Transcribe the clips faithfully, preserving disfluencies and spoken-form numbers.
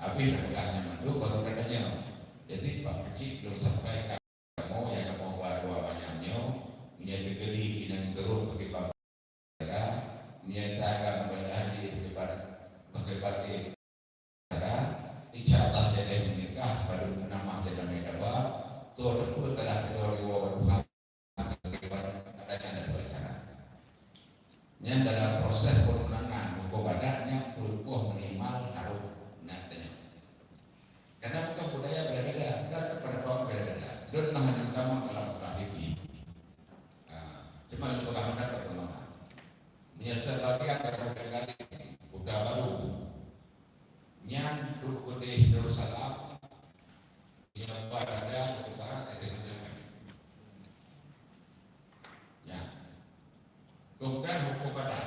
Habéh tapeugah nyan mandum baru tatanyong. Jadi, Pak Keuchik lôn sampaikan kamoe nyang kamoe ba dua manyam nyoe, meunyoe teukeudi inong turot bagi Meunyoe taga meubaca hadis bagi, bagi, insya Allah jadeh meunikah padub namah di dalam taba, toh teupeu telah keudua diwoe bak Tuhan, bagaimana katanya ada dua cara. Nyan dalam proses perundangan hukum adat nyan peuet boh minimal harus na tanyong. Karena bukan budaya beda-beda, dan pendapat beda-beda. Lôn mah hanya utama dalam masalah fikih. Ah, cuma lôn peugah pendapat ulama. Meunyoe sebagian daripada budak baru, nyan trok keudeh Darussalam, nyan ba dada, teuka, teuka, teuka. Ya. Kemudian hukum adat.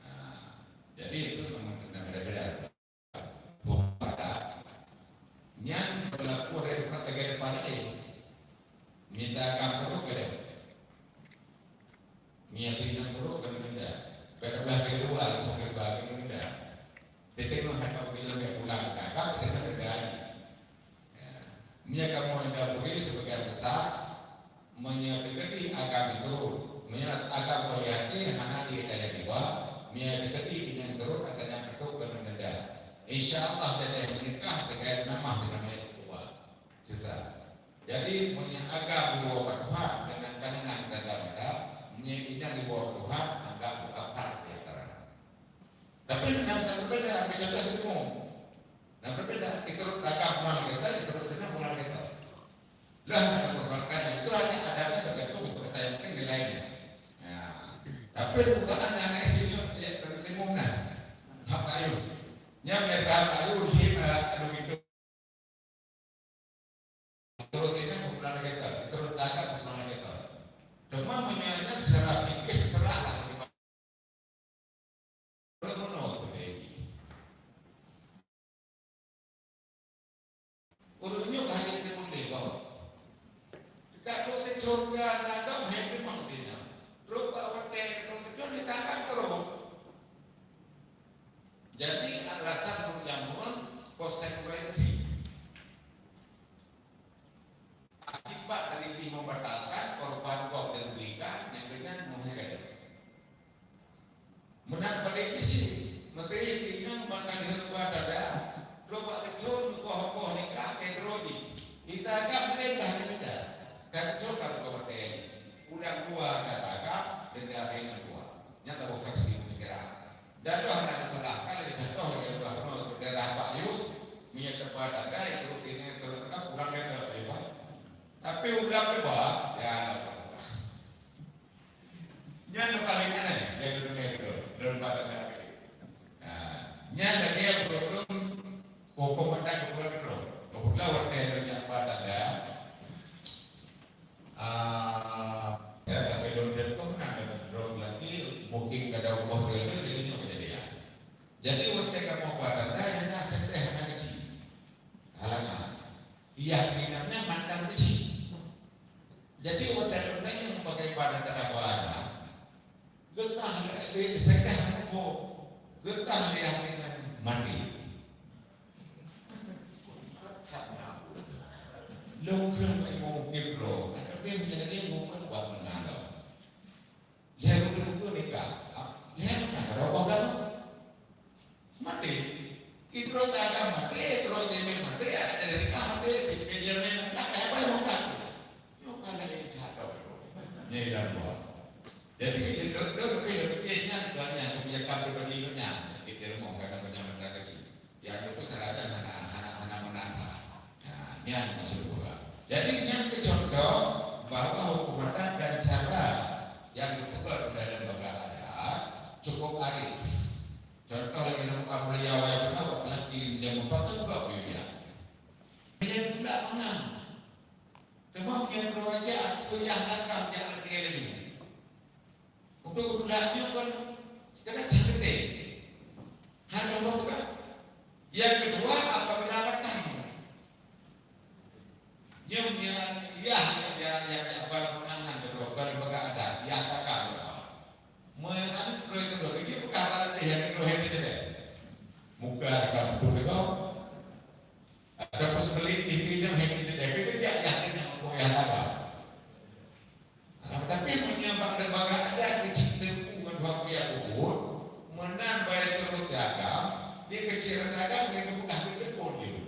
Nah, jadi itu memang beda-beda. Hukum adat nyan berlaku dari depan, dari depan aja. Minta agam turut ke dia. Minta inong turut ke dia. Beda-beda ke dua, langsung ke dua ke dia. Dia tengok hanya begitu dia pulang. Nah, agam dia tengok dia ada. Ya. Minta kamu yang dah beri sebagian besar, Meunyoe teukeudi agam turot, meunyoe agam boleh até hana di daya dua, meunyoe teukeudi inong turot akan nyang keudok keuneuk neda. Insya Allah jadeh meunikah teuka namah di nama nyang keudua. Sisa. Jadi, meunyoe agam diwoe bak Tuhan deungon kanangan dan dada, meunyoe inong diwoe bak Tuhan, anggap bukan pat di antara. Tapi, na satu beda, kita dah temu. Na berbeda, kita turut takam pulang kita, kita turut tenang pulang kita. Lah, na persoalan itu hanya adanya tergantung kepada yang penting nilainya. Ya. Tapi bukan hanya anak sini, ya, terlimungan. Hak kayu. Yang berhak kayu, dia, eh, anu itu. Turut ini bukan lagi tahu, turut takam bukan lagi tahu. Cuma menyanya secara fikih serahlah. Kalau menurut Dewi, ureueng nyoe ka hana teupeue lé gob. Ka trok teucon ka na gob, hei, memang tina. Trok bak watèe trok teucon, ditangkap terus. Jadi, alasan ulama konsekuensi akibat dari jih membatalkan, korban gob dirugikan, nyang deungon moh nyan gadôh. Meunan padé cicit, meuteuéh inong bak ka lheueh ba dada, trok bak teucon mukoh-koh nikah keu droe jih. Ita agam laén bah nyan, ka teucon ka mukoh batèe. Ulang dua ka ta agam, denda ringan dua. Nyan taboh faksi pemikiran. Dan tu hana masalah, kan lagèe contoh lagèe udah keunoe daerah Pak Yus, minyak teuba dada, itu rutinnya kalau tetap ulang dia tak apa. Tapi ulang dua, ya, Nyan nyang paleng aneh, nyang keuneuk teuka, dalam badan nyang keuneuk. Nah, nyan lagèe peureumeun huköm adat keupeue keudroe. Keubeutulan watèe lôn jak ba tanda, ah, ya, tapi lôn jeuet keu meunan lôn droe lagi, mungkin kada ubah raya, jadi nyoe keujadian. Jadi, watèe kamoe ba tanda, hana seudah hana keuci. Halangan. Yah inong nyan mantan keuci. Jadi, watèe lôn tanyong bagaimana tanda bahasa, geutah lé, lé, seugah muphom, geutah lé até nyan mandi. Lôn kheun bak Imeum Mukib droe, adak bèk meunyan lagèe muphom buet meunan lom. Lhèe buleuen nikah, lhèe macam pada Allah kan? Maté. Itulah tak ada maté, terus dia main maté, ada jadi nikah maté, si dia main nak apa yang mau tak? Nyoe kan ada yang cakap tu. Nyai dan buah. Jadi, itu, itu lebih, lebih nyan, dan yang kebijakan pribadi nyan. Kita mau kata macam mana kecil. Nyang teupeu seuratan hana, hana, hana meunang that. Nah, nyan maksud geupeugah. Jadi, nyan keu contoh bahwa huköm adat dan cara nyang geupeugah di dalam lembaga adat cukup arif. Contoh lagèe lam Abu Liawa nyang pernah buat lagi jameun patong buat beliau dia. Meunyoe geupeugah mangang. Teuma meunyoe keuluwarga aku yah datang jak lagèe laju. Untuk geupeugah nyoe kon keunan cit teuntèe. Hana lom ka. Nyang keudua, apabila datang. Nyoe nyan, yah, yah, yah, yah, ban undangan keudua, ban lembaga adat, yah takam keudua. Meu aneuk droe keudua, lagi peugah bak lé nyang keudua, hai teuntèe. Muka ka beutôi keudua. keuchik rata agam, nyang geupeugah keu telepon jih.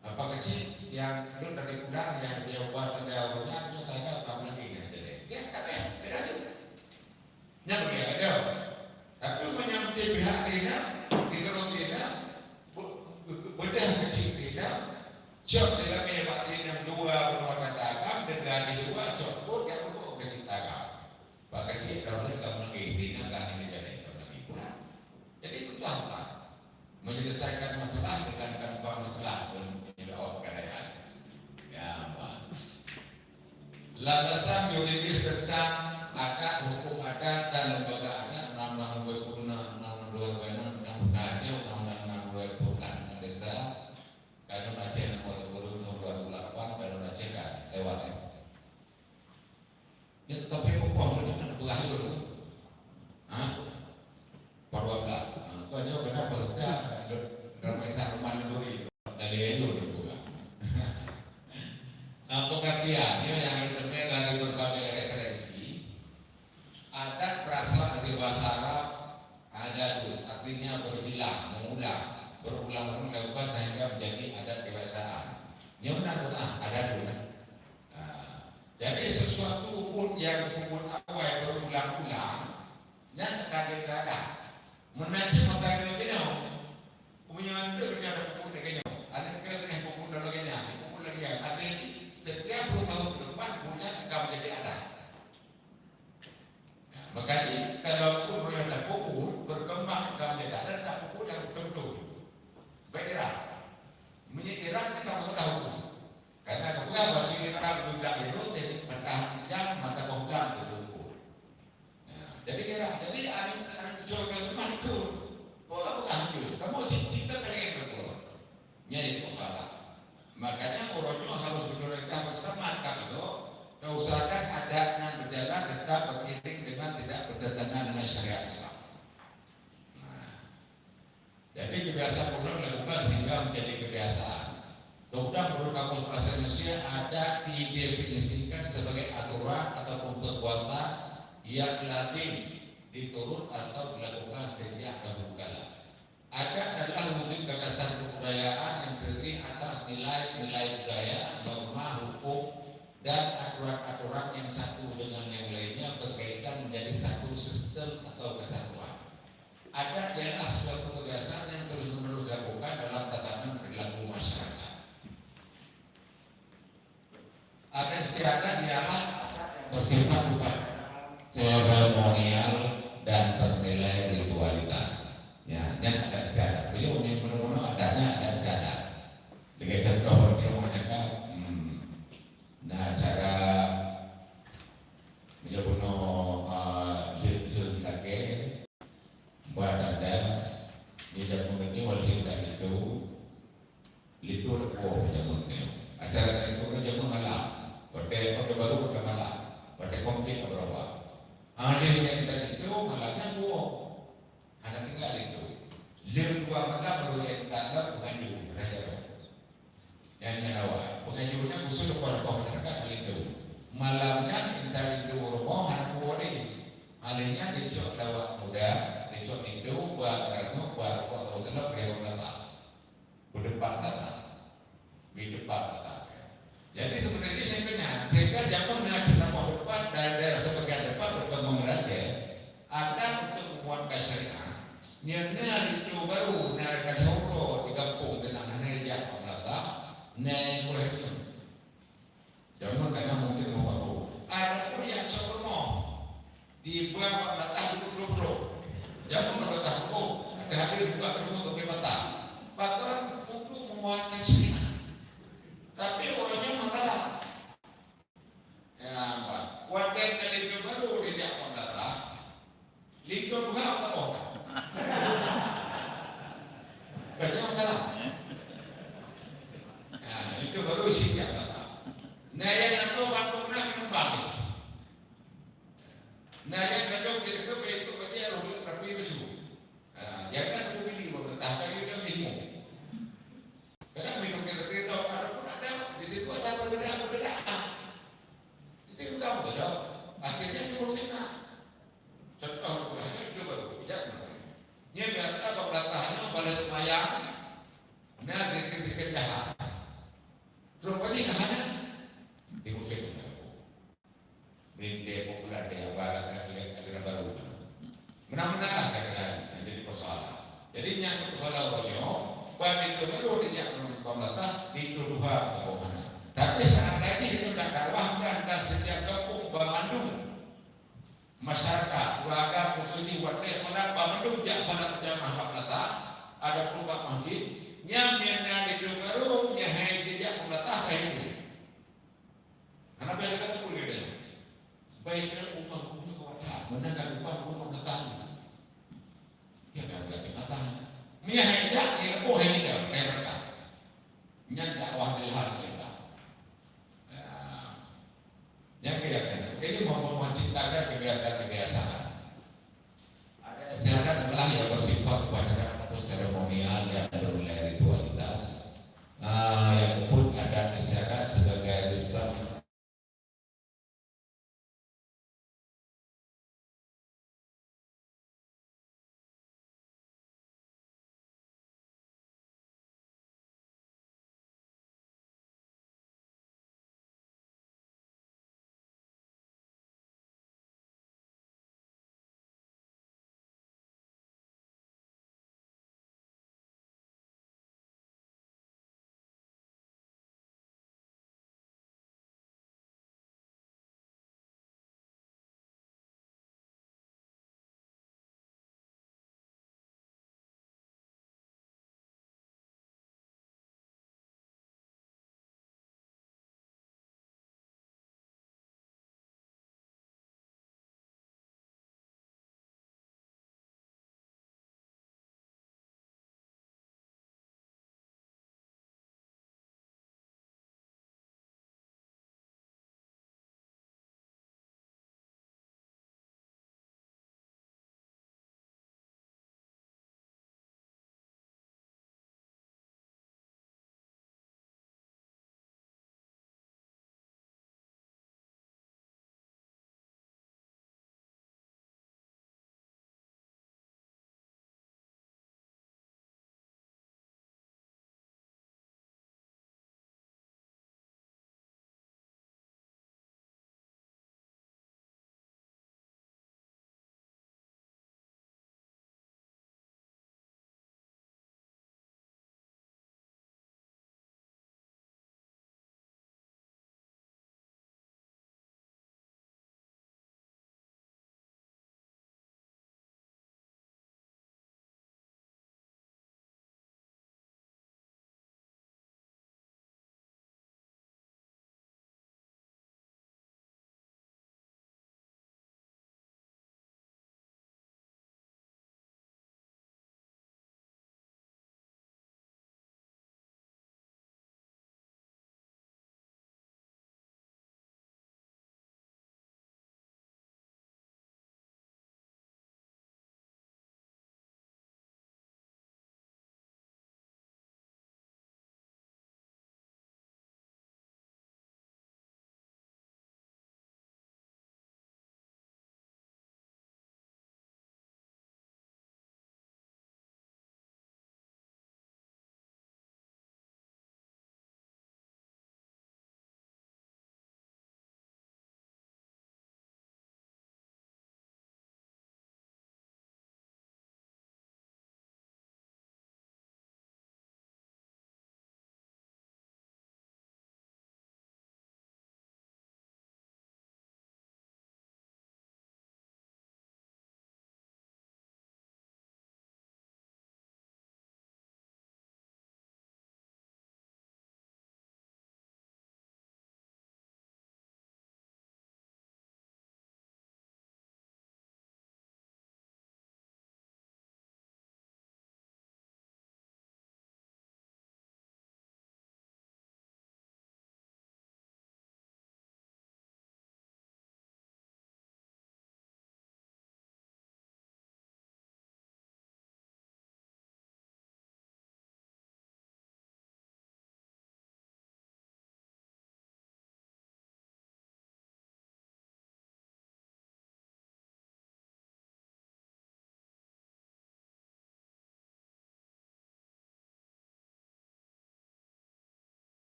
Apa keuchik nyang lôn tadi pulang, nyang dia ubat tanda ureueng nyan, nyoe tagak ka meulagèe nyan jadi. Ya, tak payah, beda tu. Nyan bagi ada. Tapi meunyo di pihak dina, di terus dina, bu-, bu-, bedah keuchik dina, cok dalam meja bak dina dua bunoe rata agam, denda di dua, cok, buet jak peubuet keuchik tagak. Bak keuchik droeneuh ka meulagèe, dina ka hana jadi, ka meulagèe pulang. Jadi, peugah-peugah. Menyelesaikan masalah dengan tanpa masalah pun menjawab keadaan. Ya, Abah. Landasan yuridis tentang adat, hukum adat, dan lembaga adat, enam enam dua puluh enam, enam dua puluh enam tentang Banda Aceh, Undang-Undang enam dua puluh empat tentang desa, Kanun Aceh nomor tiga puluh tahun dua ribu delapan, Kanun Aceh dah lewat, ya. Nyan tapi muphom lé nyan beurah lôn. Ha? Peureuloh blah. Ha, kon nyoe kenapa sejak, eh, dah, dah main tanaman naluri. Dari ayu dah buka. Ha, pengertian, nyoe nyang diteumé dari berbagai referensi. Adat berasal dari bahasa Arab adadun, artinya berbilang, mengulang, berulang-ulang dilakukan sehingga menjadi adat kebiasaan. Nyoe meunan keuh, adadun, kan? Ha. Jadi, sesuatu pun nyang peubuet awai berulang-ulang, nyan ka dikada. Meunan cit mata nyoe jinoe, meunyoe anda kena ada peubuet lagèe nyoe, aneuk kena tengah peubuet lagèe nyan, peubuet lagèe nyan, artinya setiap puluh tahun ke depan, buet nyan akan menjadi adat. Nah, makanya kalau pun orang dah peubuet, berkembang akan menjadi adat, tak peubuet dah betul-betul. Baik, Irak. Meunyoe Irak ni tak masalah hukum. Karena kebuka bagi Irak benda itu, teknik mentah hujan, mata bohlam itu hukum. Nah, jadi kira, jadi hari, hari kecuali teman itu, orang bukan hancur. Kamu cipta kalian berbuat. Nyai masalah. Makanya, uroe nyoe harus beutôi bersama kami tu, usahakan adat nyan berjalan tetap beriring dengan tidak bertentangan dengan syariat Islam. Nah, jadi kebiasaan orang lakukan sehingga menjadi kebiasaan. Kemudian menurut Kamus Bahasa Indonesia, adat didefinisikan sebagai aturan ataupun perbuatan yang lazim diturut atau dilakukan sejak dahulu kala. Adat adalah wujud gagasan kebudayaan yang terdiri atas nilai-nilai budaya, norma, hukum, dan aturan-aturan yang satu dengan yang lainnya berkaitan menjadi satu sistem atau kesatuan. Adat ialah suatu kebiasaan yang terus-menerus dilakukan dalam tatanan perilaku masyarakat. Adat istiadat ialah bersifat bukan seremonial dan bernilai ritualitas. Ya, dan adat istiadat. Beliau punya mula-mula adatnya adat istiadat. Dengan contoh, dia mengatakan, hmm, nah, cara beliau bunuh, uh, lheuh-lheuh lagèe, buat tanda, dia jameun ni wajib tak itu, Linto teuko jameun nyoe. Acara linto nyoe jameun malam. Watèe Orde Baru watèe malam. Watèe konflik ka beurubah. Akhirnya kita linto malam nyan buok. Hana tinggai linto. Lheuh dua malam baru jadi talam penganjur. Raja roh. Nyan nyan awai. Penganjur nyan khusus untuk orang masyarakat linto. Malam nyan kita linto rumoh hana buok deh. Akhirnya dicok lawak muda, dicok linto, ba ranub, ba rukok, ba telok, beri orang datang. Beudebat gata. Beudebat gata. Jadi, sebenarnya nyang keu nyan, sehingga jameun na cit tamoh debat, daerah-daerah sebagian debat berkembang di Aceh, adat untuk menguatkan syariat. Nyan na linto baru, na ka lheuh uroe di gampông keunan, hana jak pemerintah, na kureueng nyoe. Jameun ka na mungkin mau baru. Ada pun yang cok rumoh. Di bawah batang duduk-duduk. Jameun batang hukum. Ada hadir buka rumah ke batang. Bahkan untuk menguatkan syariat. Tapi orangnya menggalak. Ya, Pak. Watèe ka linto baru dijak pemerintah. Linto dua apa kok? Banyak masalah. Nah, linto baru isinya.